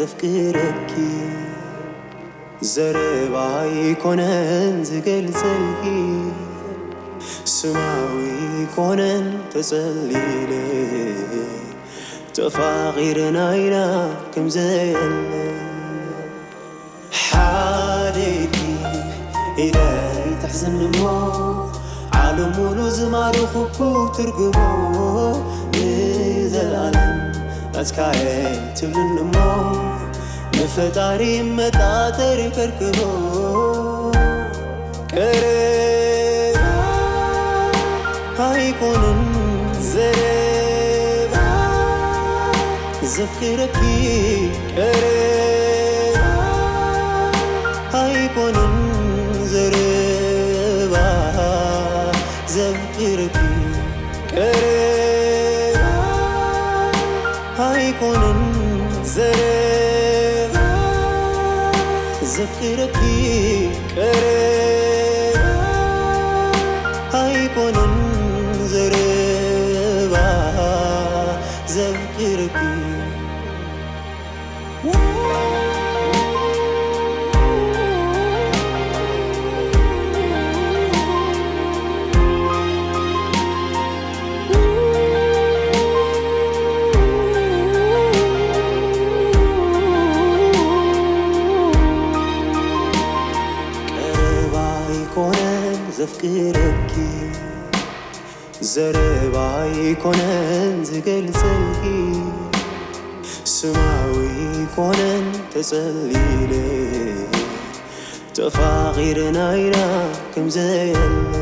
ዘፍቅረኪ ዘረባ ኣይኮነን ዝገልጸልኪ፣ ስማዊ ኣይኮነን ተጸሊለ፣ ተፋቒርና ኢና ከም ዘየለ። ሓደ ኢድኪ ኢደይ ትሕዝኒ እሞ፣ ዓለም ሙሉ ዝማረኹኩ ትርጉሞ፣ ንዘለኣለም ናትካየ ትብልኒ እሞ፣ ንፈጣሪ መጣጠሪ ከርክቦ። ቀረባ ኣይኮነን ዘረባ ዘፍቅረኪ፣ ቀረባ ኣይኮነን ዘረባ ዘፍቅረኪ፣ ቀረባ ኣይኮነን ዘረባ ዘፍቅረኪ፣ ቀረባ ኣይኮነን ዘረባ ዘፍቅረኪ። ቀረባ ኣይኮነን ዘፍቅረኪ፣ ዘረባ ኣይኮነን ዝገልጸልኪ፣ ስማዊ ኣይኮነን ተጸሊለ፣ ተፋቒርና ኢና ከም ዘየለ።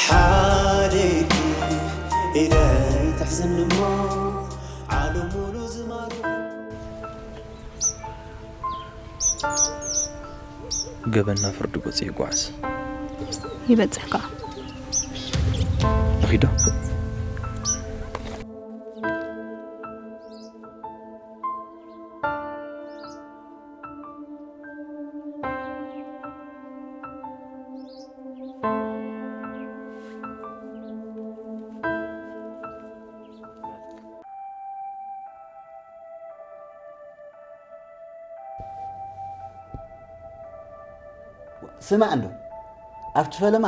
ሓደ ኢድኪ ኢደይ ትሕዝኒ እሞ፣ ዓለም ሙሉ ዝማርኹ። ገበን ናብ ፍርዲ ገጹ ይጓዓዝ። ይበጽሕ ከኣ። ንኺዶ። ስማዕ እንዶ፣ ኣብቲ ፈለማ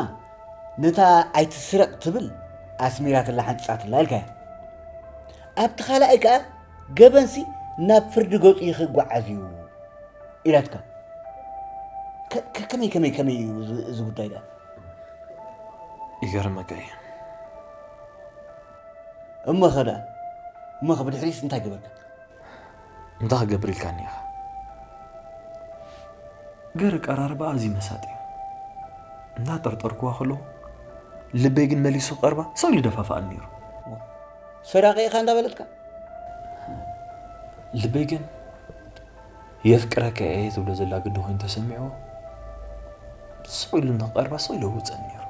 ነታ ኣይትስረቕ ትብል ኣስሚራትላ ሓንጺጻትላ ኢልካያ። ኣብቲ ካልኣይ ከኣ ገበንሲ ናብ ፍርዲ ገጹ ይኽጓዓዝ እዩ ኢላትካ። ከ-፣ ከ-፣ ከመይ፣ ከመይ፣ ከመይ እዩ እዚ፣ እዚ ጉዳይ ደኣ? ይገርመካ እዩ። እሞ ኸ ደኣ? እሞ ኸ ብድሕሪስ እንታይ ገበርካ? እንታይ ክገብር ኢልካኒ ኢኻ? ገይረ ኣቀራርባ ኣዝዩ መሳጢ እዩ። እንዳጠርጠርኩዋ ከለኹ፣ ልበይ ግን መሊሱ ክቐርባ ስቕ ኢሉ ይደፋፍኣኒ ነይሩ። ሰራቒ ኢኻ እንዳበለትካ? ልበይ ግን የፍቅረካ እየ ትብሎ ዘላ ግዲ ኮይኑ ተሰሚዕዎ፣ ስቕ ኢሉ ንኽቐርባ ስቕ ኢሉ ይውፀኒ ነይሩ።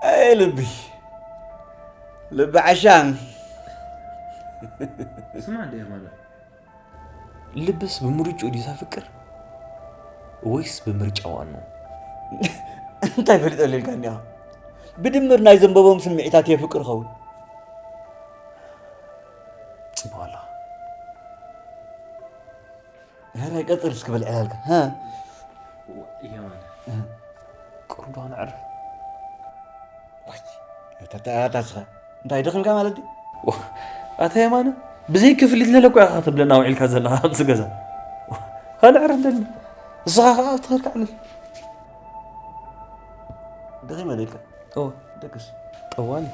ኣይ ልቢ፣ ልቢ ዓሻን። ስማዕ እንደ ማለት ልብስ ብምርጭኡ ድዩ ዘፍቅር ወይስ ብምርጫ ዋኑ? እንታይ ፈሊጠሉ ኢልካ እኒኣ? ብድምር ናይ ዘንበቦም ስምዒታት የፍቅር ኸውን። ጽቡቕ ኣለኻ። ሄራይ ቀጽል እስኪ በል ዕላልካ። ሃ? የማነ። እ። ቁሩብ ዶ ነዕርፍ? ዋይ፣ ኣታ፣ ኣታ፣ ኣታ እስኻ እንታይ ደኺምካ ማለት ድዩ? ዋ፣ ኣታ የማነ፣ ብዘይ ክፍሊት ለለ እኮ ኢኻ ክትብለና ውዒልካ ዘለኻ ኣብዚ ገዛ። ዋ፣ ከነዕርፍ ደሊ። ንስኻ ኸኣ ኣብቲ ኸድካ ዕልል። ደኺመ ደልካ? እወ። ደቅስ? ጠዋሊ።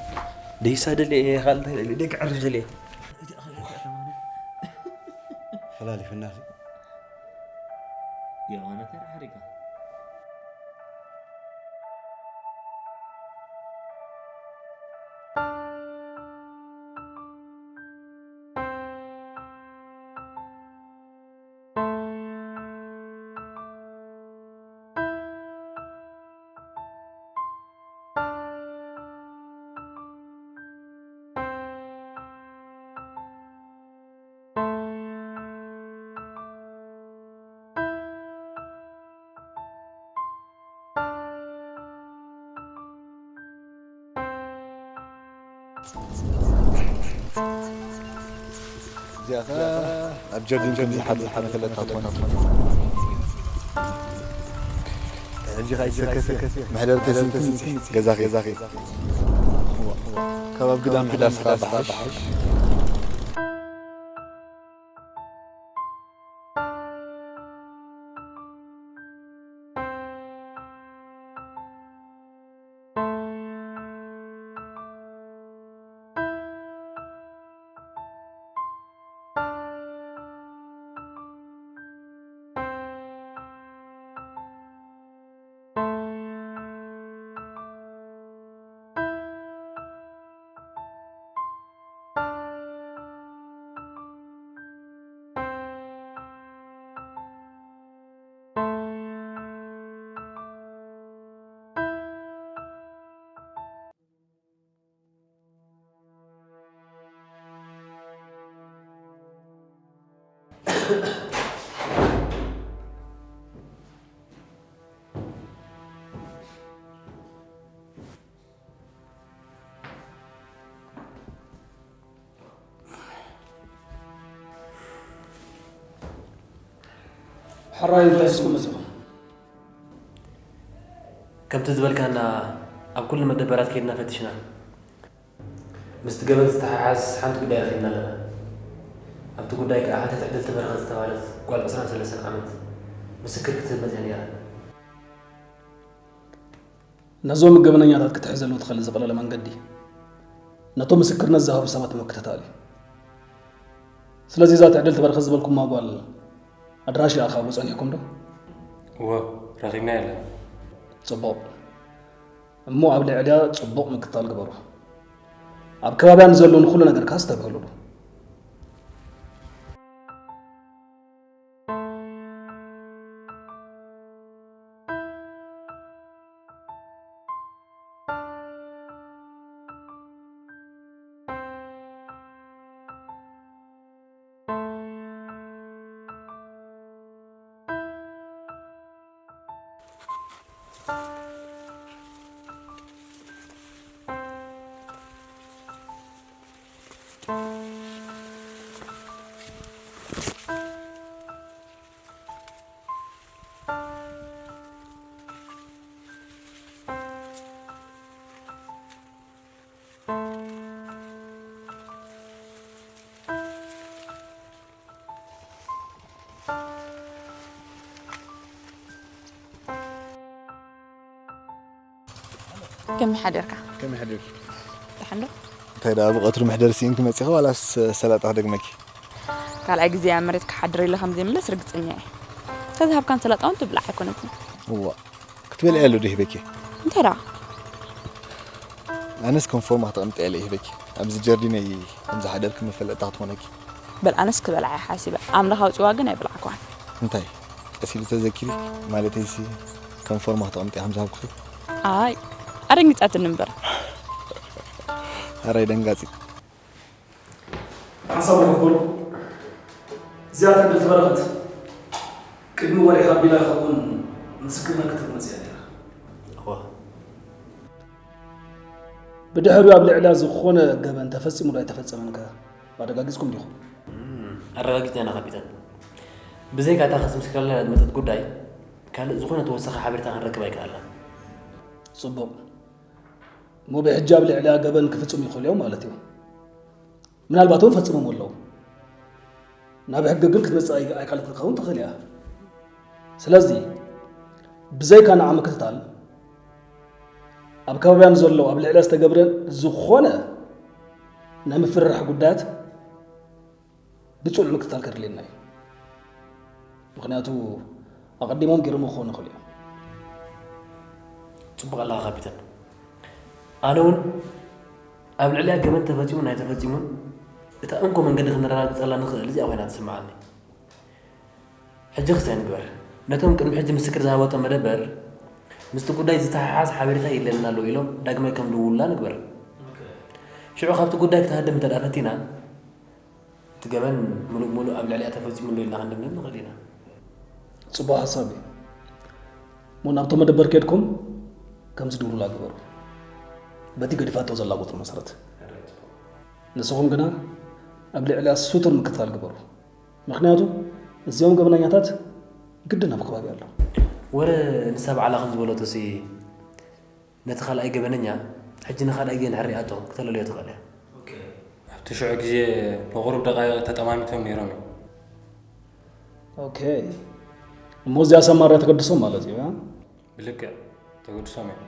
ደይሳ ደልየ እየ፣ ካልእ እንታይ ደልየ? ደቂ ዕርፍ ደልየ። ፈላሊፍና። የማነ ተራሓሪካ። ኣብ ጀርዲን ከም ዝሓዘ ሓነ ፈለጥታ ትኾነ። ሕጂ ኸኣ ይሰከፍ እየ። መሕደሪ ተሲንኪ ምጺ ገዛኺ፣ ገዛኺ። ካብ ኣብ ግዳም ምሕዳር ስኻ በሓሽ። ሕራይ እንታይ ስኩም መጺኹም? ከምቲ ዝበልካና ኣብ ኩሉ መደበራት ከይድና ፈቲሽና። ምስቲ ገበን ዝተሓሓዝ ሓንቲ ጉዳይ ረኺብና ኣለና። ኣብቲ ጉዳይ ከኣ ሓንቲ ትዕድልቲ በረኸት ዝተባህለት ጓል ዕስራን ሰለስተን ዓመት ምስክር ክትህብ መጺኣ ነይራ። ነዞም ገበነኛታት ክትሕዘሉ ትኽእል ዝቐለለ መንገዲ ነቶም ምስክርነት ዝሃቡ ሰባት ምክትታል እዩ። ስለዚ እዛ ትዕድልቲ በረኸት ዝበልኩማ ጓል ኣድራሽኣ ክሃቦ ጸኒሕኩም ዶ? እወ፣ ረኺብናያ ኣለና። ጽቡቕ። እሞ ኣብ ልዕሊኣ ጽቡቕ ምክትታል ግበሩ። ኣብ ከባቢያ ንዘሎ ንኹሉ ነገር ከኣ ኣስተብህሉሉ። ከመይ ሓደርካ? ከመይ ሓደርኪ? ደሓን ዶ? እንታይ ደኣ ብቐትሩ መሕደሪ ስኢንኪ መጺኺ ዋላስ ሰላጣ ክደግመኪ? ካልኣይ ግዜ ኣብ መሬት ክሓድር ኢለ ከም ዘይምለስ ርግጸኛ እየ። እንተዝሃብካን ሰላጣ እውን ትብላዕ ኣይኮነትን። እዋ፣ ክትበልዕያ ኣሎ ዶ ሂበኪ? እንታይ ደኣ? ኣነስ ከም ፎርማ ክተቐምጥያ ኢለ ሂበኪ። ኣብዚ ጀርዲነይ ከም ዝሓደርኪ መፈለጥታ ክትኾነኪ። በል ኣነስ ክበልዓ እየ ሓሲበ። ኣምላኽ ኣውጺዋ ግን ኣይበላዕኳን። እንታይ? ቀስ ኢሉ ተዘኪሪ፣ ማለተይሲ ከም ፎርማ ክተቐምጥያ ከም ዝሃብኩኺ። ኣይ፣ ኣደንጊጻትኒ እምበር። ኣራይ ደንጋጺ። ሓሳብ ንኽፍል እዚኣ ትዕድልቲ በረኸት ቅድሚ ወርሒ ኣቢላ ይኸውን ምስክርነት ክትህብ መጺኣ ነይራ። እዋ። ብድሕሪኡ ኣብ ልዕሊያ ዝኾነ ገበን ተፈጺሙ ዶ ኣይተፈጸመን ከ ኣረጋጊጽኩም ዲኹም? እም፣ ኣረጋጊጽና ኢና ካፒታን። ብዘይካ እታ ክትምስክረልና ዝመጸት ጉዳይ ካልእ ዝኾነ ተወሳኺ ሓበሬታ ክንረክብ ኣይከኣልናን። ጽቡቕ። እሞ ብሕጂ ኣብ ልዕሊያ ገበን ክፍጽሙ ይኽእሉ እዮም ማለት እዩ። ምናልባት እውን ፈጺሞም ኣለዉ። ናብ ሕጊ ግን ክትመጽእ ኣይ-፣ ኣይከኣለትን ክትከውን ትኽእል እያ። ስለዚ ብዘይካ ንዓ ምክትታል ኣብ ከባቢያ ንዘሎ ኣብ ልዕሊያ ዝተገብረ ዝኾነ ናይ ምፍርራሕ ጉዳያት ብጽኑዕ ምክትታል ከድልየና እዩ። ምኽንያቱ ኣቐዲሞም ገይሮሞ ክኾኑ ይኽእሉ እዮም። ጽቡቕ ኣለኻ ካፒተን። ኣነ እውን ኣብ ልዕሊኣ ገበን ተፈጺሙን ኣይተፈጺሙን እታ እንኮ መንገዲ ክንረጋግጸላ ንኽእል እዚኣ ኮይና ትስምዓኒ። ሕጂ ክስታይ ንግበር። ነቶም ቅድሚ ሕጂ ምስክር ዝሃበቶም መደበር ምስቲ ጉዳይ ዝተሓሓዝ ሓበሬታ የድልየና ኣሎ ኢሎም ዳግማይ ከም ድውሉላ ንግበር። ሽዑ ካብቲ ጉዳይ ክትሃድም እንተ ደኣ ፈቲና፣ እቲ ገበን ምሉእ ብምሉእ ኣብ ልዕሊኣ ተፈጺሙ ኣሎ ኢልና ክንድምድም ንኽእል ኢና። ጽቡቕ ሓሳብ እዩ። እሞ ናብቶም መደበር ከድኩም ከምዚ ድውሉላ ግበሩ። በቲ ገዲፋቶ ዘላ ቁጽሪ መሰረት። ንስኹም ግና ኣብ ልዕሊኣ ስቱር ምክትታል ግበሩ። ምኽንያቱ እዚኦም ገበነኛታት ግድን ኣብ ከባቢ ኣለዉ። ወረ ንሳ ባዕላ ከም ዝበለቶሲ ነቲ ካልኣይ ገበነኛ ሕጂ ንኻልኣይ ግዜ እንድሕር ሪኣቶ ክተለልዮ ትኽእል እያ። ኣብቲ ሽዑ ግዜ ንቑሩብ ደቓይቕ ተጠማሚቶም ነይሮም እዮም። ኦኬ። እሞ እዚኣ ሰማርያ ተገድሶም ማለት እዩ፣ እ? ብልክዕ ተገድሶም እዮም።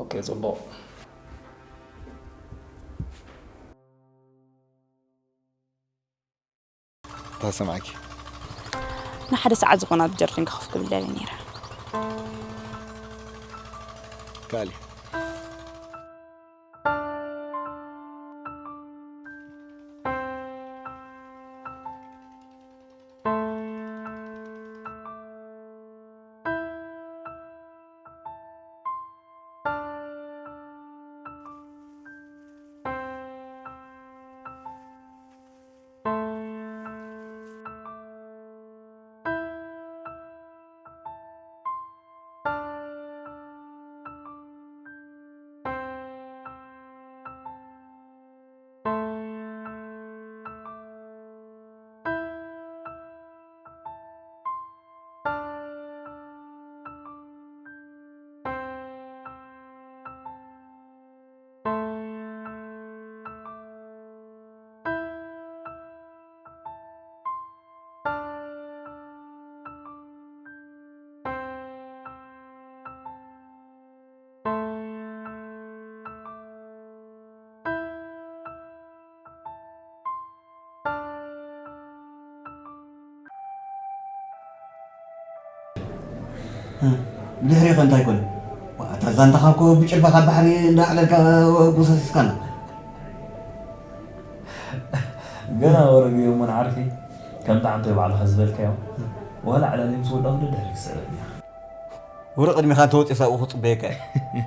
ኦኬ፣ ጽቡቕ። ተሰማዕኪ? ንሓደ ሰዓት ዝኾነ ኣብ ጀርዲን ከኸፍ ክብል ደልየ ነይረ። ካሊ። ድሕሪኸ እንታይ ኮነ? እታ ዛንታኻ እኮ ብጭልፋ ካብ ባሕሪ እንዳዕለልካ ጎሰሲስካና። ገና ወረ ግዮሞን ዓርከይ፣ ከምቲ ዓንቶይ ባዕልኻ ዝበልካዮ፣ ዋላ ዕላል ምስ ወዳእኹ ድሕሪ ክስዕበኒ ኢኻ። ወረ ቅድሚኻ እንተወፂእስ ኣብኡ ክፅበየካ እየ።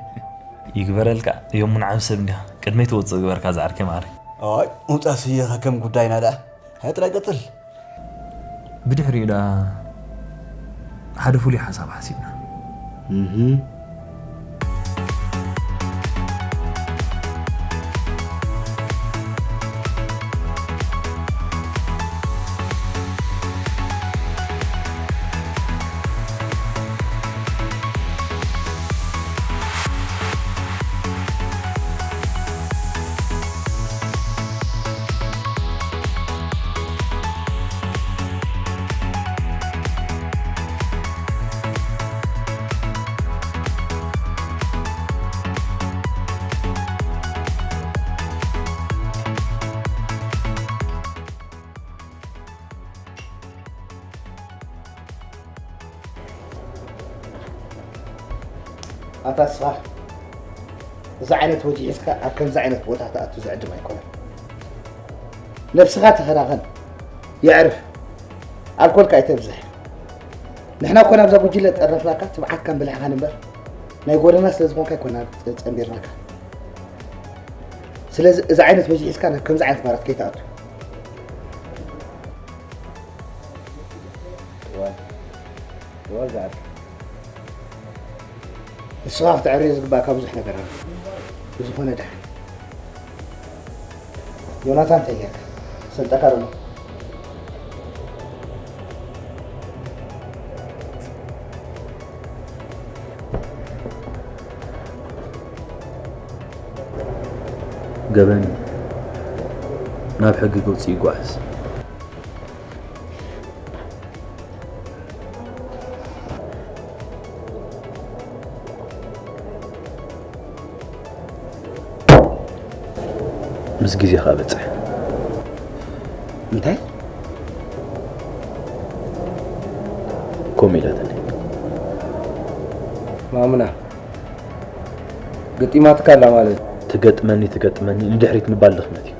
ይግበረልካ፣ ዮሙን ዓብ ሰብ እንዲኻ። ቅድመይ ትወፅእ ግበርካ ዝዓርከይ ማዕረይ። ኣይ፣ ምውፃእ ስየኻ ከም ጉዳይና ደኣ። ሃይ ጥራይ ቀፅል። ብድሕሪኡ ደኣ ሓደ ፍሉይ ሓሳብ ሓሲብና። እህ። ኣታ እስኻ እዚ ዓይነት ወጂ ሒዝካ ኣብ ከምዚ ዓይነት ቦታ ትኣቱ ዝዕድም ኣይኮነን። ነብስኻ ተኸናኸን፣ የዕርፍ፣ ኣልኮልካ ኣይተብዝሕ። ንሕና እኮ ናብዛ ጉጅለ ዝጠረፍናካ ትብዓትካን ብልሕኻን እምበር ናይ ጎደና ስለ ዝኾንካ ኣይኮና ጸ-፣ ጸንቢርናካ። ስለዚ እዚ ዓይነት ወጂ ሒዝካ ናብ ከምዚ ዓይነት ባራት ከይትኣቱ። እዋን፣ እዋን ዝኣቱ። ንስኻ ክትዕርዮ ዝግባእካ ብዙሕ ነገር ኣሎ። ብዝኾነ ደሓን። ዮናታን እንታይ ጌርካ? ሰልጠካ ዶ ኣሎ? ገበን ናብ ሕጊ ገጹ ይጓዓዝ። ምስ ግዜኻ በጽሕ። እንታይ? ከምኡ ኢላትኒ። ማሙና፣ ገጢማትካ ኣላ ማለት እዩ። ትገጥመኒ፣ ትገጥመኒ፣ ንድሕሪት ምባል ድኽመት እዩ።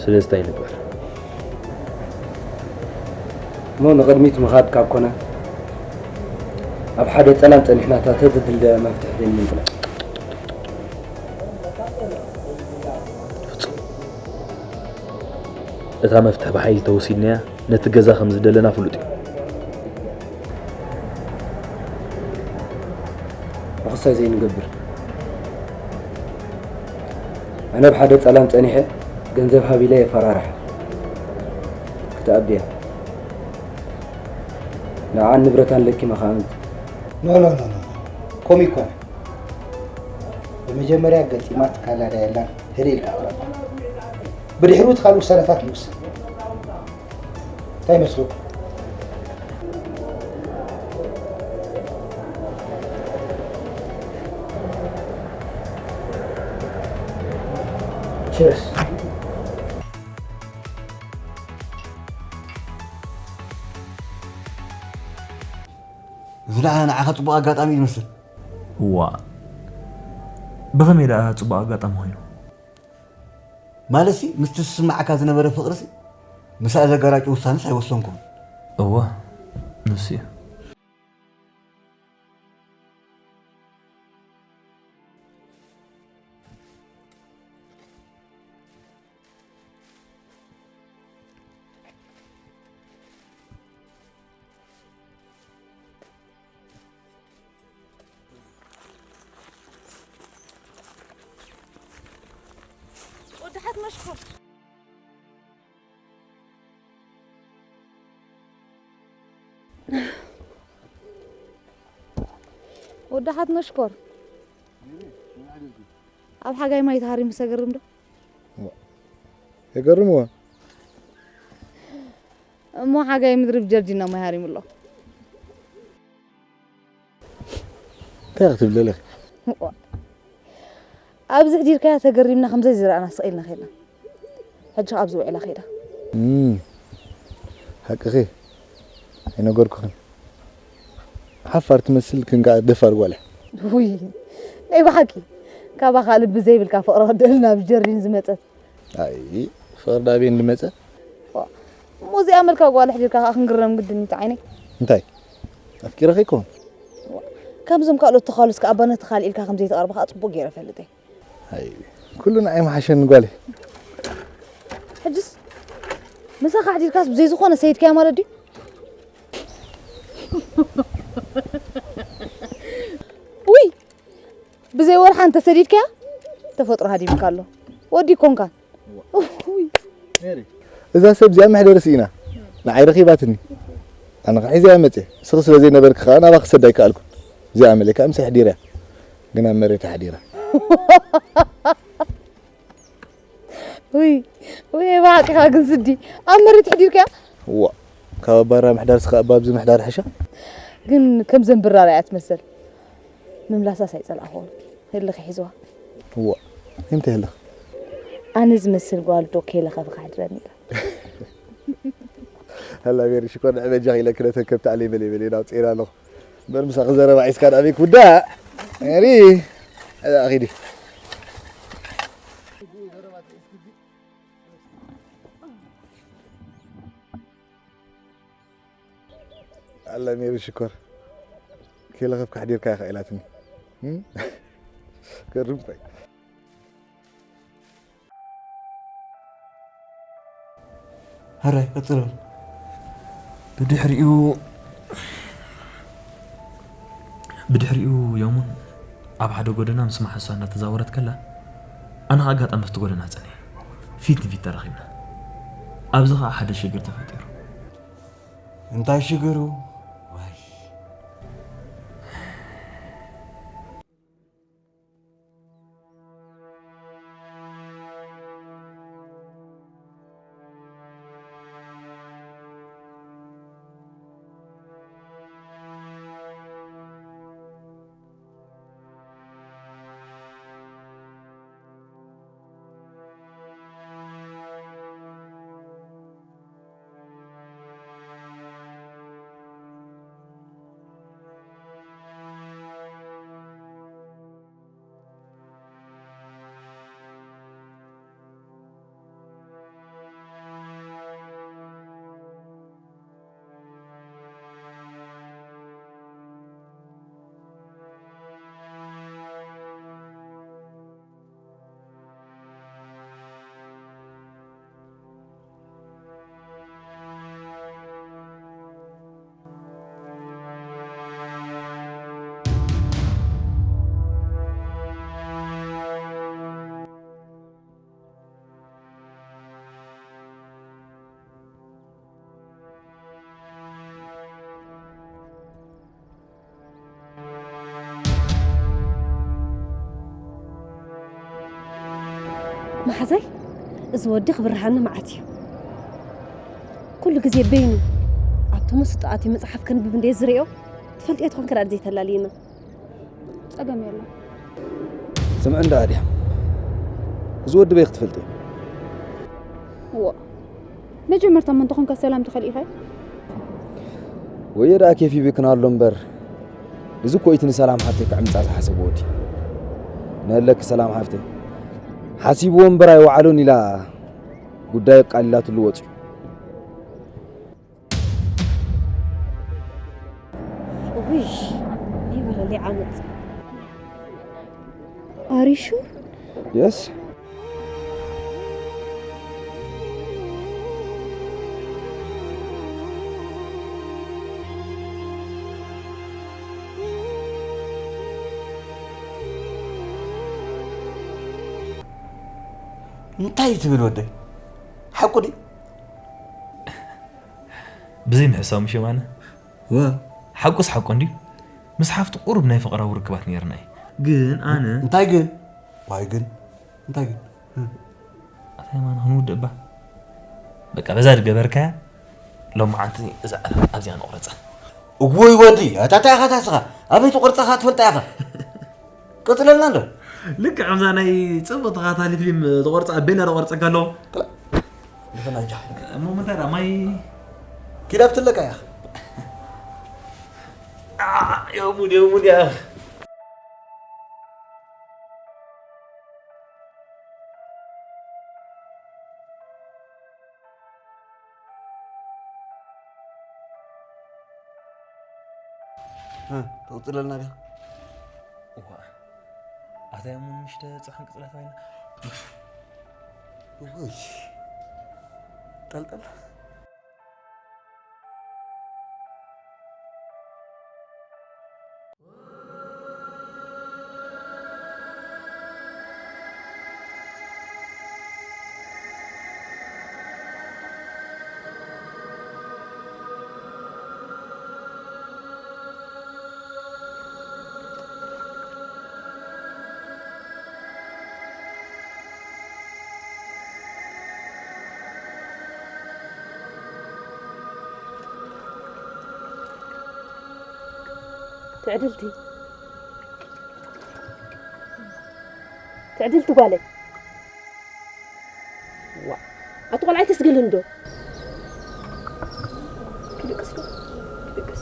ስለዚ እንታይ ንግበር? እሞ ንቕድሚት ምኻድ ካብ ኮነ፣ ኣብ ሓደ ጸላም ጸኒሕና እታ ተትድለ መፍትሒ ዘይምንጥላ። ፍጹም። እታ መፍትሒ ብሓይሊ ተወሲድናያ፣ ነቲ ገዛ ከም ዝደለና ፍሉጥ እዩ። ምኽሳይ ዘይንገብር። ኣነ ኣብ ሓደ ጸላም ጸኒሐ፣ ገንዘብ ሃብ ኢለ የፈራርሐ። ክትኣብያ። ንዓን ንብረታን ለኪመ ከኣ ኣምጽ። ኖ፣ ኖ፣ ኖ፣ ኖ። ከምኡ ኣይኮነን። ብመጀመርያ ገጢማት ካላዳ የላን፣ ህልእ ኢልካ ቅረባ። ብድሕሪኡ እቲ ካልእ ውሳነታት ንውስን። እንታይ ይመስለኩም? ቺርስ። እዚ ደኣ ንዓኻ ጽቡቕ ኣጋጣሚ እዩ ዝመስል። እዋ፣ ብኸመይ ደኣ ጽቡቕ ኣጋጣሚ ኮይኑ? ማለትሲ፣ ምስቲ ዝስምዓካ ዝነበረ ፍቕርሲ፣ ምስኣ ዘጋራጩ ውሳነስ ኣይወሰንኩን። እወ፣ ንሱ እዩ። ወድሓት መሽኮር። ወድሓት መሽኮር። ኣብ ሓጋይ ማይ ተሃሪሙ ሰገርም ዶ? የገርምዎ። እሞ ሓጋይ ምድሪ ብጀርጂና ማይ ሃሪሙ ኣሎ። እንታይ ክትብሊ ኣለኺ? እዋ። ኣብዚ ሕዲርካያ ተገሪምና ከም ዘይዝረኣና ስቕ ኢልና ኸድና። ሕጂ ኣብዚ ውዒላ ኸይዳ። እም፣ ሓቅኺ። ኣይነገርኩኽን። ሓፋር ትመስል ክንከኣ ደፋር ጓል እያ። ውይ፣ ናይ ብሓቂ። ካባኻ ልቢ ዘይብልካ ፍቕሪ ክድእል ናብ ጀርዲን ዝመጸት። ኣይ፣ ፍቕሪ ዳቤን ዝመጸ? ዋ፣ እሞ እዚኣ መልካ ጓል ኣሕዲርካ ከኣ ክንግረም ግድን እዩ፣ ዓይነይ። እንታይ? ኣፍቂረኺ ይኮን? ዋ፣ ከምዞም ካልኦት ተኻሉስ ከኣ ኣባነት ተኻል ኢልካ ከም ዘይተቐርባ ከኣ ጽቡቕ ገይረ እፈልጥ እየ። ኣይ፣ ኩሉ ንዓይ መሓሸኒ ጓለይ። ሕጅስ ምሳኻ ኣሕዲርካስ ብዘይ ዝኾነ ሰይድካያ ማለት ድዩ? ውይ! ብዘይ ወርሓ እንተሰዲድካያ፣ ተፈጥሮ ሃዲምካ ኣሎ። ወዲ ኮንካ። እዋ። ኡይ። ሜሪ፣ እዛ ሰብ እዚኣ መሕደሪ ስኢና። ንዓይ ረኺባትኒ። ኣነ ኸዓ ሒዘያ መጽየ። ንስኺ ስለ ዘይነበርኪ ኸዓ ናባኺ ክሰዳ ኣይከኣልኩን። እዚኣ መለካ ምሳይ ኣሕዲረያ። ግን ኣብ መሬት ኣሕዲራ። ውይ፣ ውይ፣ ብሓቂኻ ግን ስዲ። ኣብ መሬት ኣሕዲርካያ? እዋ። ካብ ኣባራ ምሕዳር ስኻ ኣባብዚ ምሕዳር ሕሻ? ግን ከም ዘንብራር እያ ትመስል። ምምላሳስ ኣይጸላእኽዎን። ህልኽ ሒዝዋ። እዋ፣ እንታይ ህልኽ? ኣነ ዝመስል ጓል ዶ ከይለኸፍኻ ሕድረኒ ኢላ። ኣላ ሜሪ ሽኮር፣ ንዕበጃ ኢለ ክነተን ከብቲ ኣለይ በለይ በለይ ናብ ጸይራ ኣለኹ። እምበር ምሳኺ ዘረባ ዒስካ ንኣበይ ክውዳእ? ሜሪ፣ እዛ ኺዲ። ኣላ ሜሪ ሽኮር፣ ከይለኸፍካ ኣሕዲርካ ኢኻ ኢላትኒ። እም? ገርም እኮ እዩ። ሕራይ፣ ቀጽሎ። ብድሕሪኡ፣ ብድሕሪኡ ዮሙን ኣብ ሓደ ጎደና ምስ መሓሷ እናተዛወረት ከላ፣ ኣነ ኸኣ ኣጋጣሚ ኣብቲ ጎደና ጸኒሐ። ፊት ንፊት ተራኺብና። ኣብዚ ኸኣ ሓደ ሽግር ተፈጢሩ። እንታይ ሽግሩ? ዋይ። መሓዛይ፣ እዚ ወዲ ክብርሃኒ መዓት እዩ። ኩሉ ግዜ በይኑ ኣብቲ መስጦ ኣትዩ መጽሓፍ ከንብብ እንድየ ዝርእዮ፣ ትፈልጥዮ ትኾንኪ ደኣ ዘይተላልይና። ጸገም የለን። ስምዒ እንዳ ኣድያ፣ እዚ ወዲ በይ ክትፈልጥዮ? እዎ፣ መጀመርታ እሞ እንተኾንካ ሰላም ተኸሊእኻዮ? ወዮ ደኣ ኬፍ ይብክን ኣሎ እምበር፣ እዚ እኮ እቲ ንሰላም ሓፍተይ ክዕምጻ ዝሓሰበ ወዲ። ነለኪ ሰላም ሓፍተይ፣ ሓሲብዎ እምበር ኣይወዓሎን ኢላ ጉዳይ ኣቃሊላትሉ ወጺኡ። ውይ፣ ይበለለይ ዓመጽ። Are you sure? Yes. እንታይ ትብል ወደይ? ሓቁ ድዩ? ብዘይ ምሕሳው ምሽ የማነ። ወ ሓቁስ ሓቁ እንድዩ። ምስ ሓፍቱ ቁሩብ ናይ ፍቕራዊ ርክባት ነይርና እዩ። ግን ኣነ እንታይ ግን? ዋይ ግን? እንታይ ግን? ኣታ የማነ ክንውድእ እባ። በቃ በዛ ድገበርካያ ሎም መዓንቲ እዛ ኣብዚኣ ንቑረጻ። እወይ ወዲ፣ ኣታ እንታይ ኢኻ ታስኻ? ኣበይ ትቑርጻኻ ትፈልጣ ኢኻ? ቀጽለልና እንዶ። ልክዕ ከምዛ ናይ ጽብቕቲ ተኸታታሊ ፊልም ዝቖርጻ ኣቤላ ዝቖርጸካ ኣለዎ። ክላ-፣ ንፈናጃ። እሞ ምንታይ ደኣ ማይ ኪዳብ ትለካ ኢኻ። አ፣ የሙን፣ የሙን ኢኻ። እ፣ ትቕጽለልና ዲኻ? እዋ፣ ኣታ እሞ ምሽተ ጽባሕ ክንቅጽላ ተባሂልና። ውይ፣ ጠልጠል። ትዕድልቲ፣ ትዕድልቲ ጓለይ። ዋ፣ ኣቲ ቆልዓ ኣይተስግልን ዶ? ክድቅስ ዶ? ክድቅስ።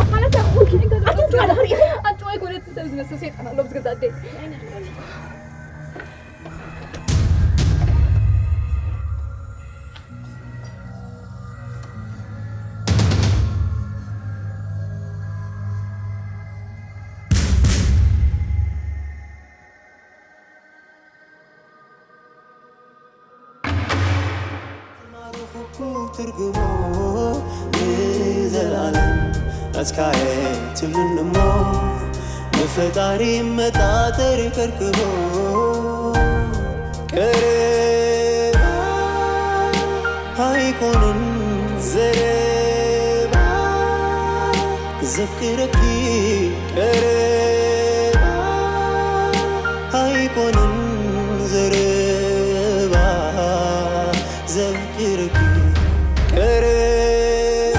ኣካላታ ክኹን ኣትንጭዋ ድኽሪ። ኣጭዋ ኣይኮነትን ሰብ ዝመስል ሰይጣን ኣሎ ብዝገዛ ኣደይ። ትርጉሙ ንዘላለም ኣስካየ ትብሉን እሞ ንፈጣሪ መጣጠሪ ከርክቦ ቀረባ ኣይኮንን ዘረባ ዘፍቅረኪ ቀረባ ኣይኮንን ዘረባ ዘፍቅረኪ ቀረባ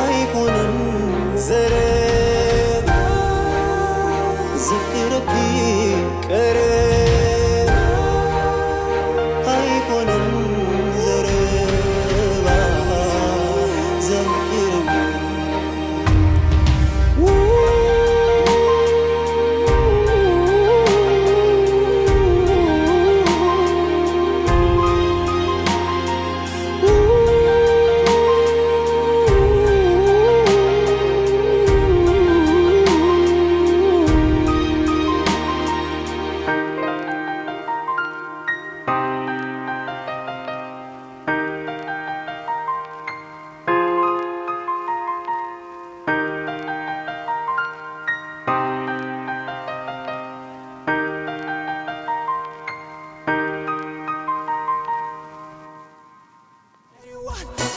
ኣይኮንን ዘረባ ዘፍ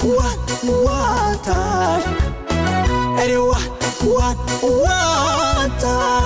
One, one time. Ready, one, one, one time.